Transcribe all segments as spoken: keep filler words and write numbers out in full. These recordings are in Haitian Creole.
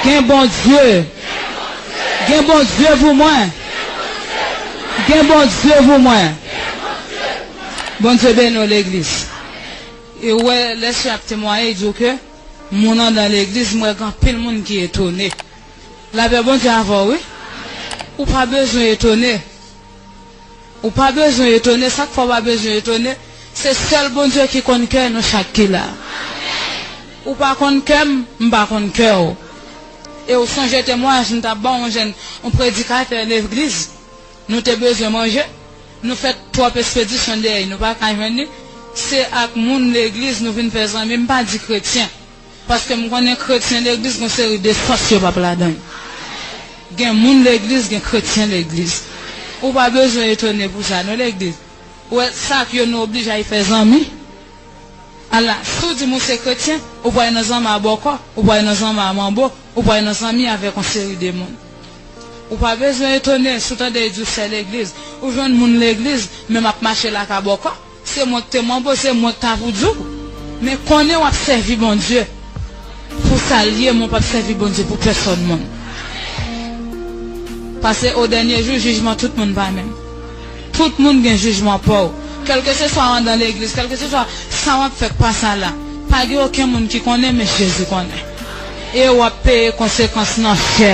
Gen Bondye. Gen Bondye pou mwen. Gen Bondye pou mwen. Bondye beni w, legliz. E w wè, lè sè ap temwaye, di w ke moun anndan legliz, m wè gen anpil moun ki etone. Lapè Bondye avè w, wi. Ou pa bezwen etone. Ou pa bezwen etone. Sa k fè w pa bezwen etone, se sèl Bondye ki konn kè nou chak ki la. Ou pa konn kè m, m pa konn kè w. E w sonje temwayaj m t ap ba w, yon jèn, yon predikatè legliz. Nou te bezwen manje. Nou fè twòp espedisyon dèyè, nou pa ka jwenn li. Se ak moun legliz nou vin fè zanmi, m pa di kretyen. Paske m konnen kretyen legliz gon seri de sòs yo p ap ladan yo. Gen moun legliz, gen kretyen legliz. Ou pa bezwen etone pou sa, non, legliz. Ou wè, sa k yo nou oblije al fè zanmi. Ala, si w di m ou se kretyen, ou pral nan zanmi a bòkò, ou pral nan zanmi a manbo, ou pral nan zanmi avèk yon seri de moun. Ou pa bezwen etone si w tande yo di w sè legliz. Ou jwenn moun legliz, men m ap mache lakay bòkò. Se mwen k te manbo, se mwen k ta pou di w. Men konnen w ap sèvi Bondye pou sa l ye, men w p ap sèvi Bondye pou pèsòn moun. Paske o dènye jou, jijman tout moun pa menm. Tout moun gen jijman pa w. Kèlkeseswa anndan legliz, kèlkeseswa sa w ap fè k pa sa la, pa gen okenn moun ki konnen, men Jezi konnen. E w ap peye konsekans nan chè.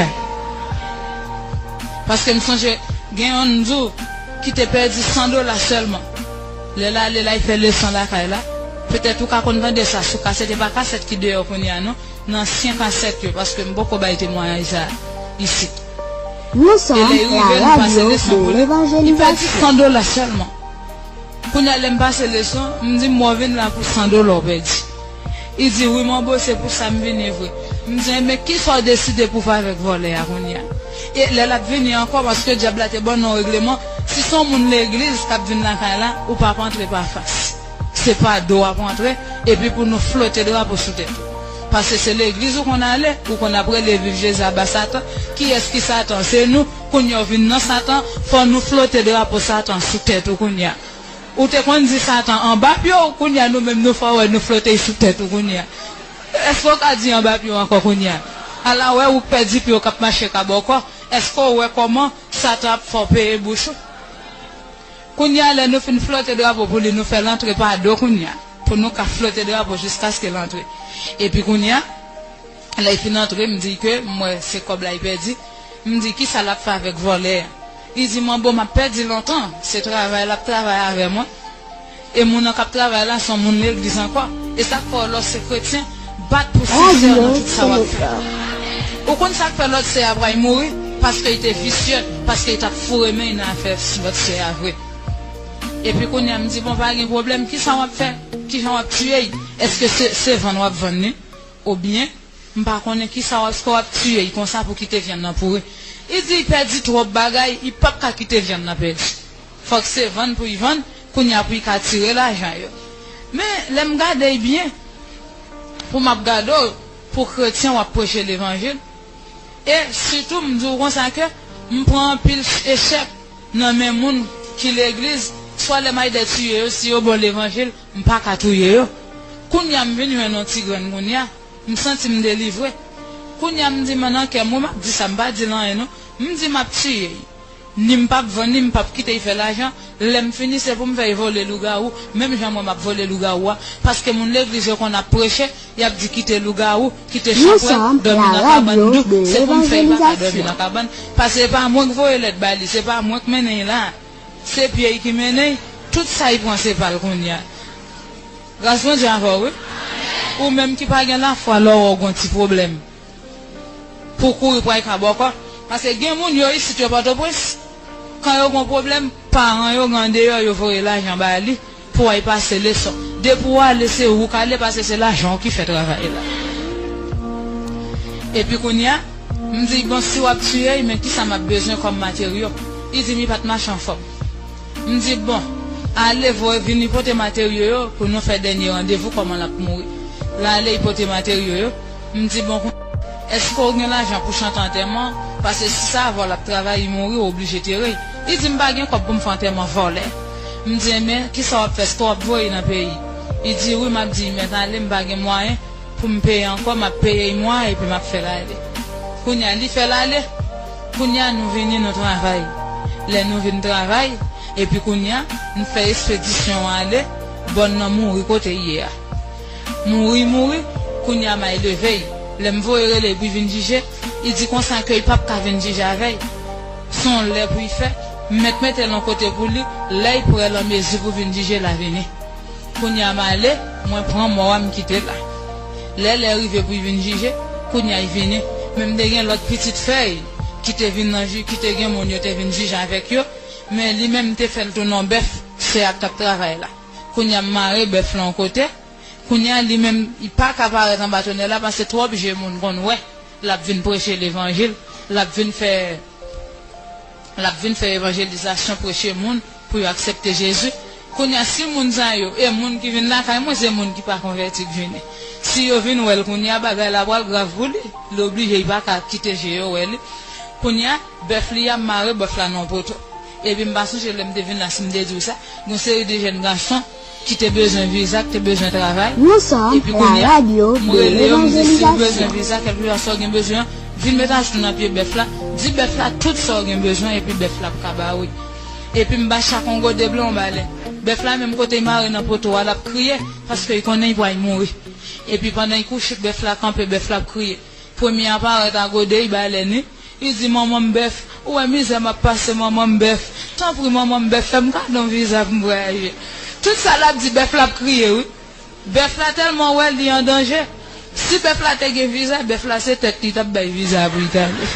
Paske m sonje, gen yonn m di w ki te pèdi san dola sèlman. Lè l ale, l al fè leson lakay la. Petèt ou ka konn tande sa sou kasèt, e pa kasèt ki deyò kounye a, non. Nan ansyen kasèt yo, paske m poko bay temwayaj sa isit. E lè l rive, nou pase leson pou li. Li pèdi san dola sèlman. Kounye a, lè m pase leson, m di, "M wè w vin la pou san dola w pèdi." Li di, "Wi, manbo, se pou sa m vini vre." M di, "Enben, kisa w deside pou w fè avèk vòlè a kounye a?" E lè l ap vini ankò, paske dyab la te ban nou yon regleman, si se yon moun legliz k ap vin lakay la, ou p ap antre pa fas. Se pa do w ap antre, epi pou nou flote drapo sou tèt ou. Paske se legliz ou konn ale, ou konn ap rele viv Jezi aba Satan. Kiyès ki Satan? Se nou. Kounye a w vin nan Satan, fò nou flote drapo Satan sou tèt ou kounye a. Ou te konn di Satan anba pye w, kounye a nou menm nou fè w wè nou flote sou tèt ou kounye a. Èske w ka di anba pye w ankò kounye a? Ala wè ou k pèdi pye w k ap mache ka bòkò, èske w wè kòman Satan ap fè w peye bouch ou? Kounye a, lè nou fin flote drapo pou li, nou fè l antre pa do kounye a, pou nou ka flote drapo jiskaske l antre. Epi kounye a, lè l fin antre, m di ke m wè se kòb la l pèdi. M di, "Kisa l ap fè avèk vòlè a?" Li di, "Manbo, m ap pèdi lontan. Se travay l ap travay avè mwen. E moun nan k ap travay la, se yon moun legliz ankò. E sa k fè w lè w se kretyen, bat pou sensè nan tout sa w ap fè. Ou konn sa k fè lòt sè a pral mouri? Paske l te visye, paske l t ap foure men l nan afè lòt sè a vre." Epi kounye a, m di, "Bon, pa gen pwoblèm. Kisa w ap fè? Kijan w ap tiye l? Èske se, se vann w ap vann li? Oubyen, m pa konnen kisa w, èske w ap tiye l konsa pou kite vyann nan pouri?" Li di, "Li pèdi twòp bagay, li p ap ka kite vyann nan pèdi. Fòk se vann pou l vann, kounye a pou l ka tire lajan yo." Men, lè m gade l byen, pou m ap gade w, pou kretyen w ap preche levanjil. E sitou, m di w konsa ke m pran anpil echèk nan men moun ki legliz, swa lè m al dè tiye yo, si yo ban w levanjil, m pa ka touye yo. Kounye a, m vin jwenn yon ti grenn kounye a, m santi m delivre. Kounye a, m di, men nan kè m, wi, m ap di sa, m pa di l anyen, non. M di, "M ap tiye l. Ni m p ap vann li, m p ap kite l fè lajan. Lè m fini, se pou m fè l vole lougawou, menm jan mwen m ap vole lougawou a." Paske moun legliz yo konn ap preche, y ap di, "Kite lougawou, kite chanpwèl, dòmi nan kabann dou." Se pou m fè l pa ka dòmi nan kabann. Paske se pa mwen k voye lèt ba li, se pa mwen k mennen l la. Se pye l ki mennen l, tout sa l pran se pa l kounye a. Gras Bondye avè w, wi. Ou menm ki pa gen lafwa, lè w wè w gen yon ti pwoblèm, pou w kouri pral ka bòkò. Paske gen moun yo isit yo Pòtoprens, kan yo gen pwoblèm, paran yo gen andeyò, yo voye lajan ba li pou w al pase leson. Depi w ale, se ou k ale, paske se lajan w ki fè travay la. Epi kounye a, m di, "Bon, si w ap tiye l, men kisa m ap bezwen kòm materyo?" Li di m li pa t mache anfòm. M di, "Bon, ale, voye vini pote materyo yo pou nou fè dènye randevou kòman l ap mouri." L ale, li pote materyo yo. M di, "Bon, kounye a, èske w gen lajan pou chante antèman? Paske si se avè w l ap travay, li mouri, w oblije tere l." Li di, "M pa gen kòb pou m fè antèman vòlè." M di, "Enben, kisa w ap fè? Èske w ap voye l nan peyi?" Li di, "Wi." M ap di, "Mèt ale, m pa gen mwayen pou m peye ankò, m ap peye l mwa epi m ap fè l ale." Kounye a, li fè l ale. Kounye a, nou vini, nou travay. Lè nou vin travay, epi kounye a, n fè espedisyon an ale, bòn nan mouri kote l ye a. Mouri, mouri, kounye a, m al leve l. Lè m voye rele l pou l vin jije, li di konsa ke l p ap ka vin jije avè l. Se yon lè pou l fè, m mèt mete l yon kote pou li, lè l prè, l an mezi pou vin jije, l a vini. Kounye a m ale, mwen pran mò a, m kite l la. Lè lè rive pou l vin jije, kounye a l vini. Men m te gen lòt pitit frè l ki te vin nan ji, ki te gen moun yo te vin jije avèk yo, men li menm m te fè l tounen yon bèf, sè a k t ap travay la. Kounye a m mare bèf la yon kote, kounye a li menm, li pa ka parèt anba tonèl la, paske twòp je moun konn wè, l ap vin preche levanjil, l ap vin fè L ap vin fè evanjelizasyon, preche moun pou yo aksepte Jezi. Kounye a, si moun sa yo, e moun ki vin lakay mwen, se moun ki pa konvèti k vini. Si yo vin wè l kounye a, bagay la pral grav pou li. Li oblije, li pa ka kite je yo wè li. Kounye a, bèf li a, m mare bèf la nan yon poto. Epi m pa sonje lè m te vin la, si m te di w sa, gen yon seri de jèn gason ki te bezwen viza, ki te bezwen travay. Epi kounye a, m rele yo, m di, si w bezwen viza, kèlkeswa sa w gen bezwen an, vin met ajou nan pye bèf la, di bèf la tout sa w gen bezwen, epi bèf la ap ka ba w li. Epi m ba chak yon gode blan, yon balè. Bèf la menm kote l mare nan poto a, l ap kriye, paske l konnen l pral mouri. Epi pandan l kouche, bèf la kanpe, bèf la ap kriye. Premye a parèt a gode, li balè li. Li di, manman m bèf, ou wè mizè m ap pase, manman m bèf. Tanpri, manman m bèf, fè m kado yon viza pou m vwayaje. Tout sa l ap di, bèf la ap kriye, wi. Bèf la tèlman wè li an danje. Si bèf la te gen viza, bèf la se tèt li t ap bay viza a pou l t ale.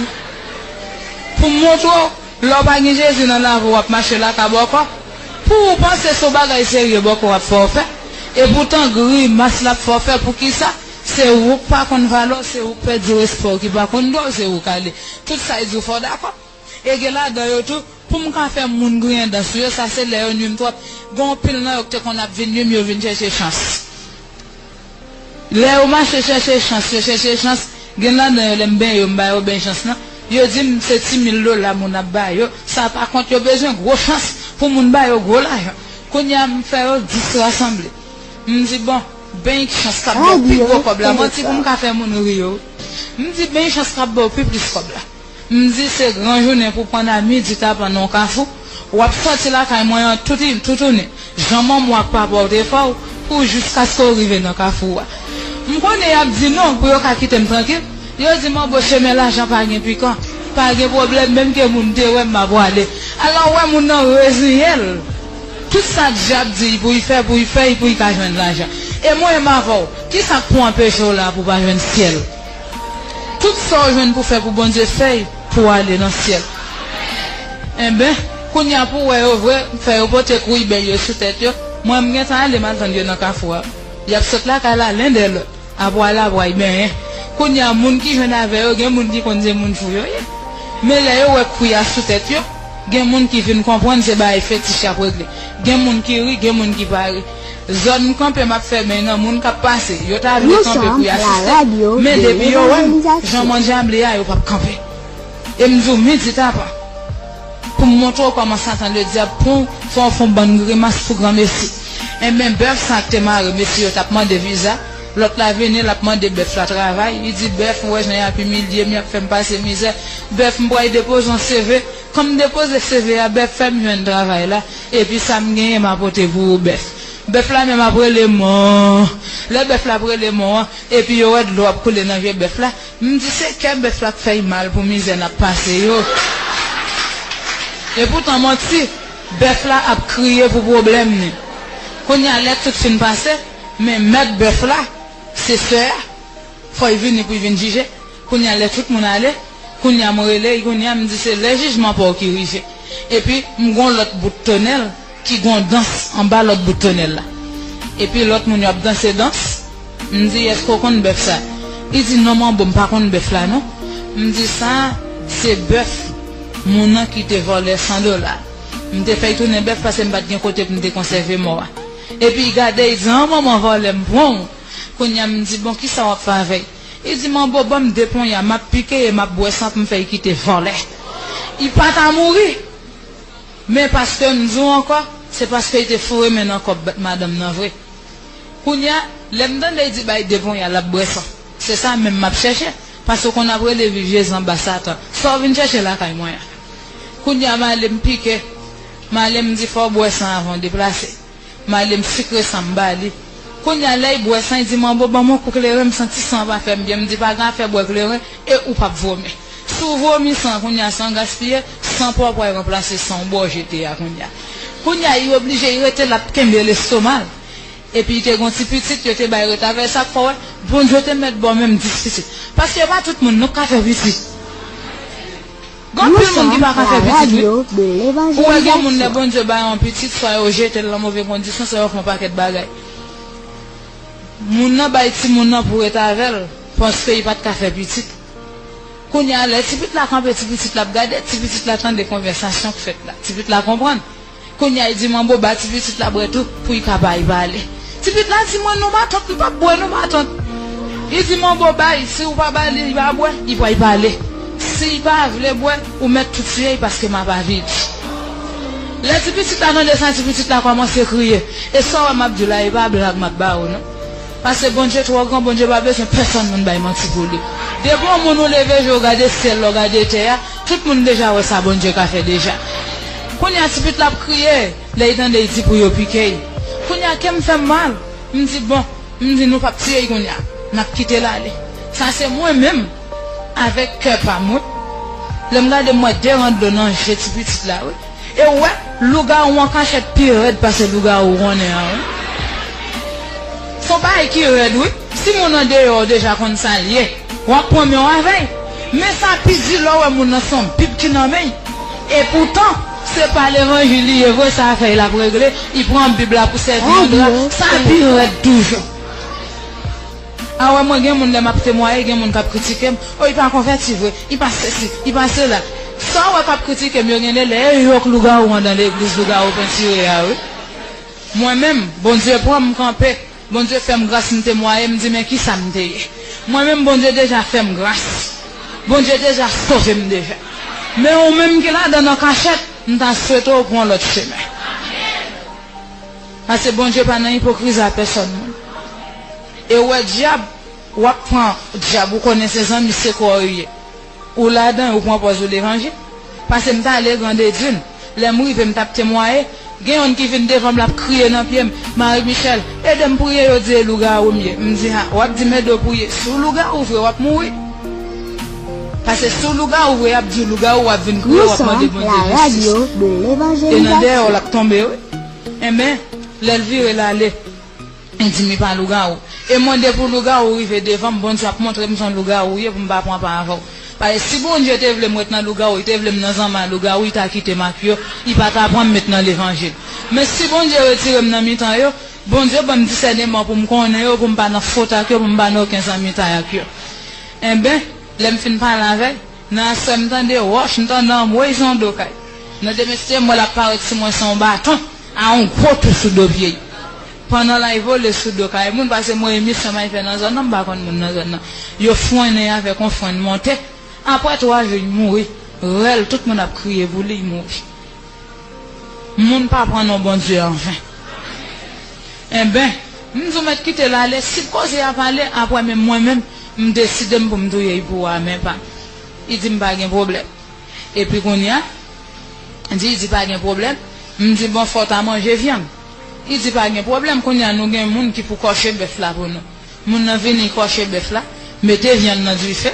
Pou m montre w, lè w pa gen Jezi nan lavi w, w ap mache laka bòkò. Pou ou panse se yon bagay serye bòkò w ap fè w fè. Epoutan, grimas l ap fè w fè. Poukisa? Se ou k pa konn valè w, se ou k pèdi respè w, ki pa konn dwa w, se ou k ale. Tout sa y di w fè w dakò. E gen ladan yo tou, pou m ka fè moun griyen dan sou yo, sa se lè yo nwi m twòp. Gen anpil nan yo k te konn ap vin nwi m, yo vin chèche chans. Lè yo mache chèche chans, yo chèche chans, gen ladan yo, lè m benyen yo, m ba yo beny chans lan, yo di m se ti mil dola moun ap ba yo, sa pa kont, yo bezwen gwo chans pou moun ba yo gwo lajan. Kounye a, m fè yo dis rasanble. M di, bon, beny chans k ap ba w pi gwo kòb la, manti pou m ka fè moun ri yo. M di, beny chans k ap ba w pi plis kòb la. M di, se gran jounen pou pran nan midi tapan nan yon kafou. W ap sòti lakay mwen an toutouni, toutouni. Jan manman w ak papa w te fè w, pou jiskaske w rive nan kafou a. M konnen y ap di non pou yo ka kite m trankil. Yo di m anbo chemen lajan pa gen pikan. Pa gen pwoblèm, menm ke moun te wè m, m ap wale. Alò, w wè moun nan reziyen l. Tout sa dyab di l pou l fè, pou l fè l, pou l ka jwenn lajan. E mwen menm avè w, kisa k pou anpeche w la pou w pa jwenn syèl? Tout sa w jwenn pou fè pou Bondye, fè l pou w ale nan syèl. Enben, kounye a pou w wè yo vre, fè yo pote kouribèy yo sou tèt yo. Mwen, m gentan ale, m al tann yo nan kafou a. Y ap sot lakay la, len dè lòt. Apway la, apway benyen. Kounye a, moun ki jwenn avè yo, gen moun ki konn se moun fou yo ye. Men lè yo wè kwi a sou tèt yo, gen moun ki vin konprann se bagay fetich y ap regle. Gen moun ki ri, gen moun ki pa ri. Zòn m kanpe, m ap fè beny nan, moun k ap pase, yo ta vle kanpe pou y asiste. Men depi yo wè m, jan m andjable a, yo p ap kanpe. E m di w, midi tapan. Pou m montre w kòman Satan Ledyab pran w, fè w fè yon bann grimas pou granmesi. Enben, bèf sa k te mare mesye yo t ap mande viza, lòt la vini, l ap mande bèf la travay. Li di, bèf, ou wè jan y ap imilye m, y ap fè m pase mizè. Bèf, m pral depoze yon C V. Kan m depoze C V a, bèf fè m jwenn travay la. Epi sa m genyen, m a pote pou ou, bèf. Bèf la menm ap rele mò. Lè bèf la ap rele mò an, epi yo wè dlo ap koule nan je bèf la, m di se kè bèf la k fè l mal pou mizè n ap pase yo. Epoutan manti, bèf la ap kriye pou pwoblèm li. Kounye a lè tout fin pase, men mèt bèf la, se sè a, fò l vini pou l vin jije. Kounye a lè tout moun ale, kounye a m rele l, kounye a m di se lè jijman pa w ki rive. Epi m gon lòt bout tonèl ki gon dans anba lòt bout tonèl la. Epi lòt moun yo ap danse dans. M di, èske w konn bèf sa? Li di, non, manbo, m pa konn bèf la, non. M di, sa, se bèf moun nan ki te vòlè san dola. M te fè l tounen bèf paske m pa t gen kote pou m te konsève mò a. Epi l gade, li di, an, manman vòlè, m pran w. Kounye a, m di, bon, kisa w ap fè avè l? Li di, manbo, ban m de ponya, m ap pike e m ap bwè san pou m fè l kite vòlè. Li pa ta mouri. Men paske m di w ankò, se paske l te foure men nan kòb madanm nan vre. Kounye a, lè m tande l di bay de ponya, l ap bwè san. Se sa menm m ap chèche. Paske w konn ap rele viv Jezi anba Satan. Sa w vin chèche lakay mwen an? Kounye a m ale m pike. M ale m di fò w bwè san avan w deplase. M ale m sikre san m ba li. Kounye a lè l bwè san, l di manbo ban m yon kou kleren, m santi san an pa fè m byen. M di pa gen afè bwè kleren e ou p ap vomi. Si w vomi san, kounye a san gaspiye, san pa w pral ranplase san w bò jete a kounye a. Kounye a l oblije l rete l ap kenbe lestoma l. Epi li te gen yon ti pitit, yo te bay reta avè l, sa k fè w wè Bondye te mèt ba w menm dis pitit. Paske e pa tout moun non k ka fè pitit. Gen anpil moun ki pa ka fè pitit wi. Ou wè gen moun lè Bondye ba yo yon pitit, swa yo jete l nan move kondisyon, swa yo fè yon pakèt bagay. Moun nan bay timoun nan pou rete avè l, paske li pa t ka fè pitit. Kounye a lè ti pitit la kanpe, ti pitit la ap gade, ti pitit la tande konvèsasyon k fèt la. Ti pitit la konprann. Kounye a li di manbo ba ti pitit la bwè tou pou li ka bay pale. Ti pitit la di mwen non matant, m p ap bwè non matant. Li di manbo bay, si w pa ba li, li pa bwè, li pral pale. Si li pa vle bwè, ou mèt tou tiye l paske m ap avili. Lè ti pitit la tande sa, ti pitit la kòmanse kriye. E sa w wè m ap di w la, e pa blag m ap ba ou non. Paske Bondye twò gran, Bondye pa bezwen pèsonn moun bay manti pou li. Depi yon moun ou leve je w gade syèl la, w gade tè a, tout moun deja wè sa Bondye ka fè deja. Kounye a ti pitit la ap kriye, lè l tande l di pou yo pike l. Kounye a kè m fè m mal, m di bon, m di nou p ap tiye l kounye a, n ap kite l ale. Sa se mwen menm, avèk kè pa m wi. Lè m gade m wè de rant dlo nan je ti pitit la wi. E w wè, lougawou an kachèt pi rèd pase lougawou konnen an wi. Se yon bagay ki rèd wi. Si moun andeyò deja konn sa l ye, w ap pran men w avè l. Men sa pi di lè w wè moun nan se yon bib ki nan men l. Epoutan, se pa levanjil li ye vre, sa fè l ap regle, li pran bib la pou sèvi an dra, sa pi rèd toujou. A wè mwen gen moun lè m ap temwaye, gen moun k ap kritike m, o li pa konvèti vre, li pa sesi, li pa sela. Sa w wè k ap kritike m yo gen de lè e yo k lougawou anndan legliz lougawou pentire a wi. Mwen menm, Bondye pran m kanpe, Bondye fè m gras m temwaye, m di men kisa m te ye. Mwen menm Bondye deja fè m gras. Bondye deja sove m deja. Men ou menm ki ladan nan kachèt, m ta swete w pran yon lòt chemen. Paske Bondye pa nan ipokrizi a pèsonn moun. E w wè dyab, w ap pran dyab, ou konnen se zanmi, se kò yo ye. Ou ladan, ou pran pòz ou levanjil. Paske m t ale Grande Dune. Lè m rive, m t ap temwaye. Gen yonn ki vin devan m, l ap kriye nan pye m, Marie Michel, ede m priye, yo di e lougawou m ye. M di ha, w ap di m ede w priye. Si w lougawou vre, w ap mouri. Paske si w lougawou vre, y ap di w lougawou, w ap vin kriye, w ap mande Bondye jistis. E nan dèyè w l ap tonbe wi. Enben, lè l vire l ale, li di m li pa lougawou. E mwen depi lougawou rive devan m, Bondye ap montre m se yon lougawou w ye pou m pa pran pa avè w. Paske si Bondye te vle m ret nan lougawou, li te vle m nan zanmi a lougawou, li ta kite m ak yo, li pa ta pran m met nan levanjil. Men si Bondye retire m nan mitan yo, Bondye ban m disèneman pou m konnen yo, pou m pa nan fot ak yo, pou m pa nan okenn zanmitay ak yo. Enben, lè m fin pale avè l, nan aswè m tande wòch, m tande anmwey se yon do kay. Nan demen site m wè l ap parèt sou mwen se yon baton a yon gwo tou sou do pye l. Pandan l al vole sou do kay moun, paske mwen e misyon m al fè nan zòn nan, m pa konn moun nan zòn nan. Yo fwennen avèk yon frenn monte. Apre twa jou, li mouri. Rèl, tout moun ap kriye pou li, li mouri. Moun pa pran non Bondye anven. Enben, m di w mèt kite l ale, si koze a pale, apre menm mwen menm, m deside m pou m touye l pou w a men pa m. Li di m pa gen pwoblèm. Epi kounye a, di, li di pa gen pwoblèm. M di bon fò w ta manje vyann. Li di pa gen pwoblèm, kounye a nou gen moun ki pou kòche bèf la pou nou. Moun nan vini kòche bèf la, mete vyann nan dife.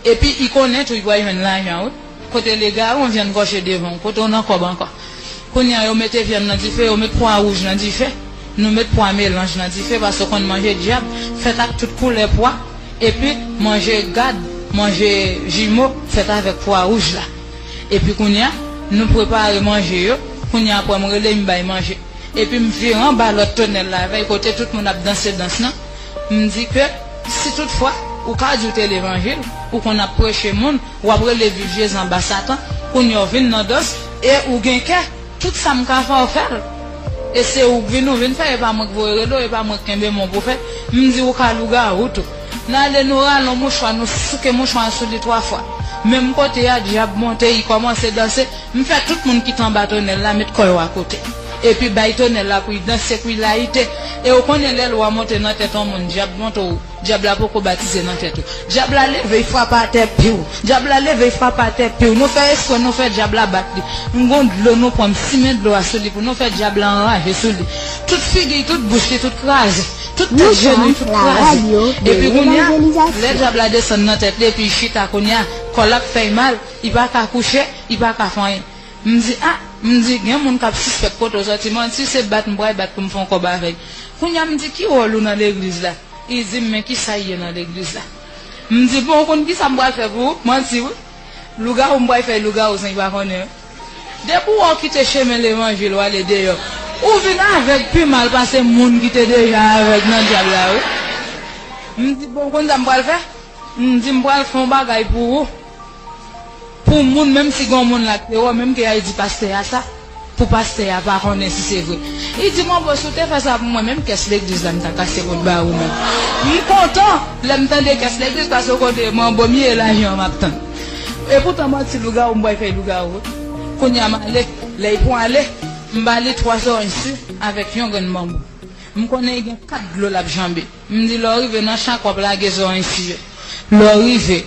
Epi li konnen tou li pral jwenn lajan wi. Kote l egare, yon vyann kòche devan w, kote w nan kòb ankò. Kounye a yo mete vyann nan dife, yo met pwa wouj nan dife. Nou met pwa melanj nan dife, paske w konn manje dyab fèt ak tout koulè pwa. Epi manje gad, manje jimo fèt avèk pwa wouj la. Epi kounye a, nou prepare manje yo. Kounye a apre m rele, m bay manje. Epi m vire anba lòt tonèl la avè l, kote tout moun ap danse dans lan. M di ke si toutfwa ou ka di w te levanjil, ou konn ap preche moun, w ap rele viv Jezi anba Satan, kounye a w vin nan dans e ou gen kè, tout sa m ka fè w fè l. E se ou k vin, ou vin fè, e pa mwen k voye rele w, e pa mwen k kenbe men w pou w fè. M di ou ka lougawou tou. N ale nou rale yon mouchwa, nou souke mouchwa a sou li twa fwa. Menm kote a, dyab monte, li kòmanse danse. M fè tout moun ki t anba tonèl la met kò yo akote. Epi bay tonèl la pou y danse, pou y layite. E ou konnen lè lwa monte nan tèt yon moun, dyab monte w, dyab la poko batize nan tèt ou. Dyab la leve, y frape atè pye w. Dyab la leve, y frape atè pye w. Nou fè espre, nou fè dyab la bat li. M gon dlo nou pran, m simen dlo a sou li pou nou fè dyab la anraje sou li. Tout figi, tout bouch li, tout kraze. Tout tèt, jenou, tout kraze. Epi kounye a, lè dyab la desann nan tèt li, epi y chita kounye a, kò l ap fè y mal, y pa ka kouche, y pa ka fè anyen. M di, a, m di, gen moun k ap sispèk kote w sòti, manti, se bat m pral bat pou m fè yon kòb avè l. Kounye a, m di, ki wòl ou nan legliz la? Li di m, men kisa y ye nan legliz la? M di, bon, ou konn kisa m pral fè pou ou? Manti, wi. Lougawou m pral fè lougawou san y pa konnen. Depi w wè w kite chemen levanjil, w ale deyò, ou vin avèg pi mal pase moun ki te deja avèg nan dyab la, wi. M di, bon, ou konn sa m pral fè? M di, m pral fè yon bagay pou ou. Pou moun, menm si gen yon moun la k te wè w, menm ke y al di pastè a sa, pou pastè a pa konnen si se vre. Li di, manbo, si w te fè sa pou mwen, menm kès legliz la, m ta kase pou l ba ou menm. M kontan lè m tande kès legliz, paske w konnen, manbo, m ye, lajan an m ap tann. E poutan, manti, lougawou, m pral fè lougawou, wi. Kounye a, m ale, lè y pou ale, m ba li twa zòrèy si avèk yon grenn banbou. M konnen li gen kat dlo l ap janbe. M di, lè w rive nan chak, w ap lage zòrèy si yo. Lè w rive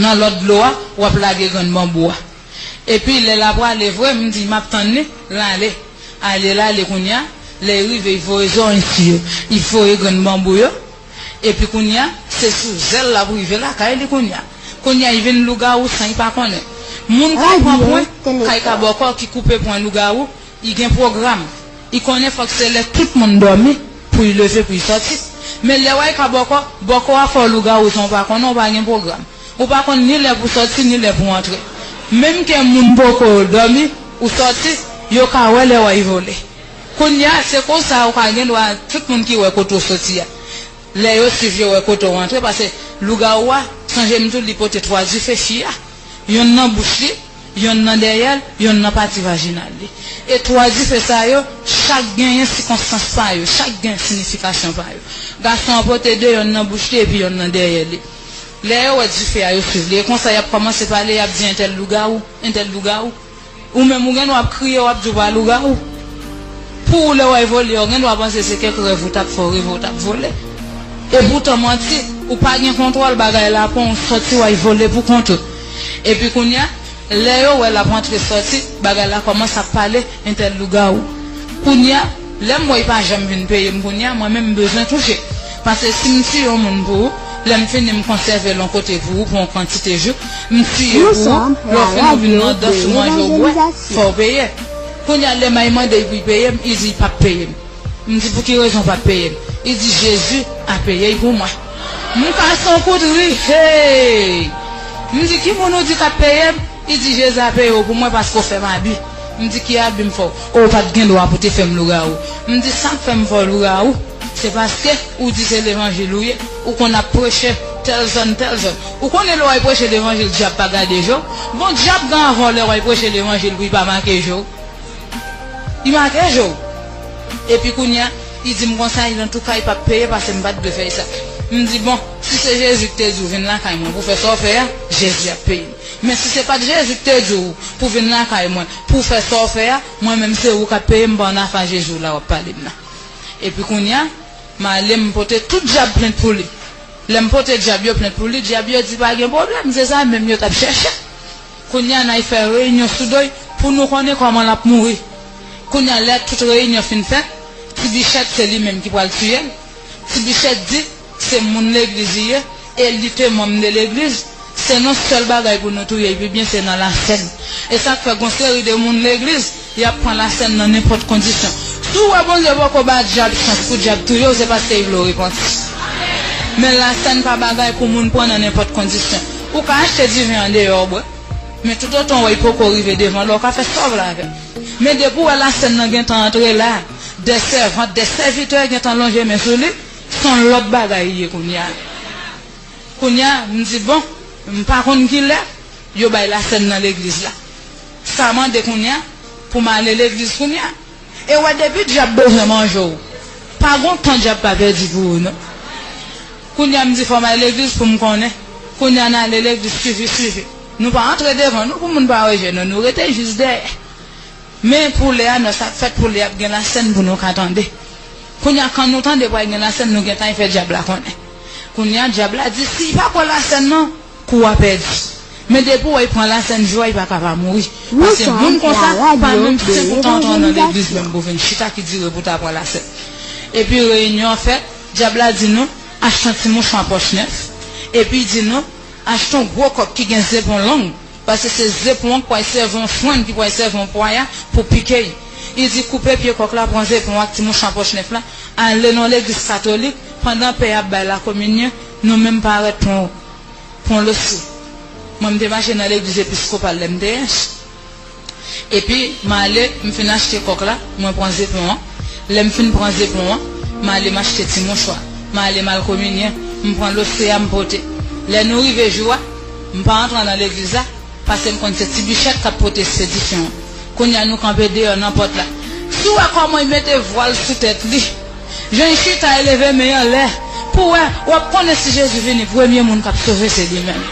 nan lòt dlo a, w ap lage grenn banbou a. Epi, lè l ap prale vre, m di, m ap tann li, l ale. Ale, l ale kounye a, lè l rive, l voye zòrèy si yo. L voye grenn banbou yo. Epi kounye a, se sou zèl l ap rive lakay li kounye a. Kounye a, l vin lougawou san l pa konnen. Moun k ap pran pwen, k al ka bòkò ki koupe pwen lougawou, li gen pwogram. Li konnen fòk se lè tout moun dòmi pou l leve, pou l sòti. Men lè w al ka bòkò, bòkò a fè w lougawou san w pa konnen, w pa gen pwogram. Ou pa konn ni lè pou sòti, ni lè pou antre. Menm ke moun poko dòmi, ou sòti, yo ka wè lè w al vole. Kounye a, se konsa ou ka gen dwa, tout moun ki wè kote w sòti a. Lè yo swiv, yo wè kote w antre, paske lougawou a, sonje m di w, li pote twa dife fi a. Yonn nan bouch li, yonn nan dèyè l, yonn nan pati vajinal li. E twa dife sa yo, chak genyen sikonstans pa yo, chak gen siyifikasyon pa yo. Gason an pote de, yonn nan bouch li epi yonn nan dèyè li. Lè yo wè dife a, yo swiv li. E konsa, y ap kòmanse pale, y ap di, entèl lougawou, entèl lougawou. Ou menm, ou gen dwa ap kriye, w ap di w pa lougawou. Pou ou, lè w al vole, ou gen dwa panse se kèk rèv ou t ap fè, w reve w t ap vole. E poutan, manti, ou pa gen kontwòl bagay la, pran w sòti, w al vole pou kont ou. Epi kounye a, lè yo wè l ap antre sòti, bagay la kòmanse ap pale, entèl lougawou. Kounye a, lè m wè l pa janm vin peye m kounye a, mwen menm m bezwen touche. Paske si m tiye yon moun pou ou, lè m fini m konsève l yon kote pou ou, pou yon kantite jou, m tiye pou ou, lè w fini w vin nan dans ou manje w bwè, fò w peye. Kounye a, lè m al mande l pou l peye m, li di l p ap peye m. M di, pou ki rezon w p ap peye m? Li di, Jezi a peye l pou mwen. M kase yon kout ri, hey! M di, ki moun ou di k ap peye m? Li di, Jezi a peye w pou mwen paske w fè m abi. M di, ki abi m fè w? O, w pa t gen dwa pou te fè m lougawou. M di, sa k fè m fè w lougawou, se paske ou di se levanjil ou ye, ou konn ap preche tèl zòn, tèl zòn. Ou konnen lè w al preche levanjil, dyab pa gade je w. Bon, dyab gen avè w lè w al preche levanjil pou l pa make je w. Li make je w. Epi kounye a, li di m konsa, li antouka, li p ap peye paske m pa t dwe fè l sa. M di, bon, si se Jezi ki te di w vin lakay mwen pou fè sa w fè a, Jezi ap peye m. Men si se pa t Jezi ki te di w pou vin lakay mwen pou fè sa w fè a, mwen menm se ou k ap peye m, pa nan afa Jezi w la w ap pale m nan. Epi kounye a, m ale, m pote tout dyab plent pou li. Lè m pote dyab yo plent pou li, dyab yo di pa gen pwoblèm, se sa menm yo t ap chèche. Kounye a, n al fè reyinyon sou do l pou nou konnen kòman l ap mouri. Kounye a, lè tout reyinyon fin fèt, Ti Bichèt se li menm ki pral tiye l. Ti Bichèt di se moun legliz li ye e li te manm de legliz. Se yon sèl bagay pou nou touye l pi byen, se nan lasèn. E sa k fè gon seri de moun legliz, y ap pran lasèn nan nenpòt kondisyon. Si w wè Bondye poko ba dyab chans pou dyab touye w, se paske li vle w repanti. Men lasèn pa bagay pou moun pran nan nenpòt kondisyon. Ou ka achte diven andeyò w bwè, men toutotan w wè l poko rive devan la, w ka fè sa w vle avè l. Men depi w wè lasèn nan gentan antre la, de sèvant, de sèvitè gentan lonje men sou li, se yon lòt bagay li ye kounye a. Kounye a, m di, bon, m pa konn kilè yo bay lasèn nan legliz la. Sa mande kounye a pou m ale legliz kounye a. E w wè, depi dyab bezwen manje w, pa gon tan dyab pa pèdi pou ou, non. Kounye a, m di, fò m al legliz pou m konnen. Kounye a, n ale legliz, swivi, swivi. Nou pa antre devan, non, pou moun pa wè je nou, nou rete jis dèyè. Men pou lè a, nan sa k fèt pou lè a, ap gen lasèn pou nou ka tande. Kounye a, kan nou tande pral gen lasèn, nou gentan fè dyab la konnen. Kounye a, dyab la di, si l pa pran lasèn nan, kou a pèdi. Men depi w wè l pran lasèn jou a, li pa ka pa mouri. Paske moun konsa pa menm senk ou tan antre nan legliz menm pou vin chita ki dire pou ta pran lasèn. Epi reyinyon an fèt, dyab la di nou, achte yon ti mouchwa pòch nèf. Epi li di nou, achte yon gwo kòk ki gen zepon long. Paske se zepon an ki pral sèvi yon frenn, ki pral sèvi yon pwaya pou pike l. Li di, koupe pye kòk la, pran zepon an ak ti mouchwa pòch nèf la, ale nan yon legliz katolik, pandan pè a ap bay lakominyon, nou menm parèt pran, pran losye. Mwen, m te mache nan legliz episkopal lè m te jèn. Epi, m ale, m fin achte kòk la, mwen pran zepon an. Lè m fin pran zepon an, m ale m achte ti mouchwa. M ale m al kominyen, m pran losye a, m pote. Lè nou rive jou a, m pa antre nan legliz la, paske m konn se ti bichèt k ap pote sedisyon an. Kounye a, nou kanpe deyò nan pòt la. Si w wè kòman l mete vwal sou tèt li, jan l chita, l leve men l anlè, pou w wè, w ap konnen si Jezi vini, premye moun k ap sove se li menm.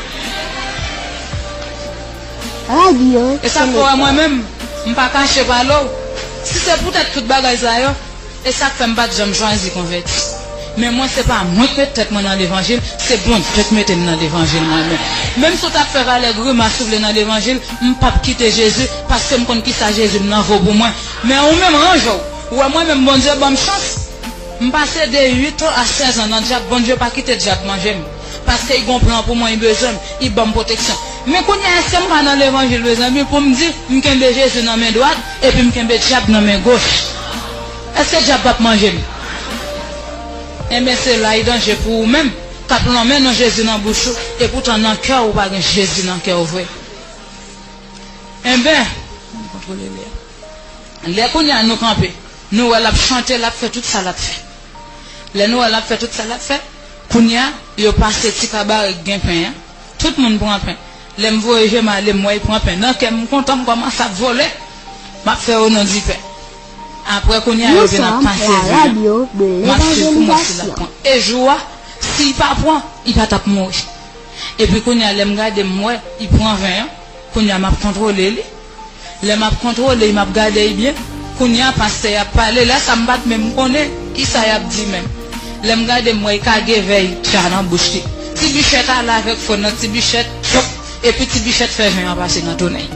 E sa k fè w wè mwen menm, m pa kache pale w. Si se poutèt tout bagay sa yo, e sa k fè m pa t janm chwazi konvèti. Men mwen, se pa mwen k met tèt mwen nan levanjil, se Bondye k mete m nan levanjil mwen menm. Menm si w t ap fè valè grimas ou vle nan levanjil, m p ap kite Jezi, paske m konn kisa Jezi m nan vo pou mwen. Men ou menm, ranje w. Ou wè mwen menm, Bondye ban m chans. M pase de uit an a sèz an nan dyab, Bondye pa kite dyab manje m. Paske li gon plan pou mwen, li bezwen m, li ban m pwoteksyon. Men kounye a, èske m ka nan levanjil, mezanmi, pou m di, m kenbe Jezi nan men dwat, epi m kenbe dyab nan men goch? Èske dyab p ap manje m? Enben, se la li danje pou ou menm, k ap lonmen non Jezi nan bouch ou, epoutan nan kè w, ou pa gen Jezi nan kè w vre. Enben, lè kounye a nou kanpe, nou wè l ap chante, l ap fè tout sa l ap fè. Lè nou wè l ap fè tout sa l ap fè, kounye a, yo pase ti kabare k gen pen an. Tout moun pran pen. Lè m voye je m ale, m wè l pran pen. Nan kè m, m kontan, m kòmanse ap vole. M ap fè o non di Pè. Apre, kounye a, yo vin ap pase pen an. M ap swiv pou m wè si l ap pran. E jou a, si l pa pran, li pa t ap mouri. Epi kounye a, lè m gade, m wè, li pran pen an. Kounye a, m ap kontwole li. Lè m ap kontwole, m ap gade l byen. Kounye a, pastè a ap pale. Lè sa, m pa t menm konnen kisa y ap di menm. Lè m gade, m wè l kage vèy dja nan bouch li. Ti bichèt ale avèk fòn nan, ti bichèt, chòp, epi ti bichèt fè pen an pase nan tonèy.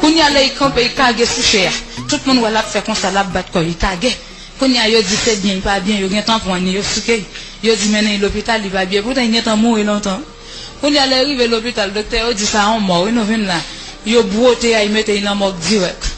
Kounye a, lè l kanpe, l kage sou chè a. Tout moun wè l ap fè konsa, l ap bat kò l, l kage. Kounye a, yo di se byen, li pa byen, yo gentan pran li, yo souke l. Yo di mennen l lopital, li pa byen. Poutan, li gentan mouri lontan. Kounye a, lè l rive lopital, doktè yo di sa yon mò, wi, nou vin la. Yo bwote a, yo mete l nan mòg dirèk.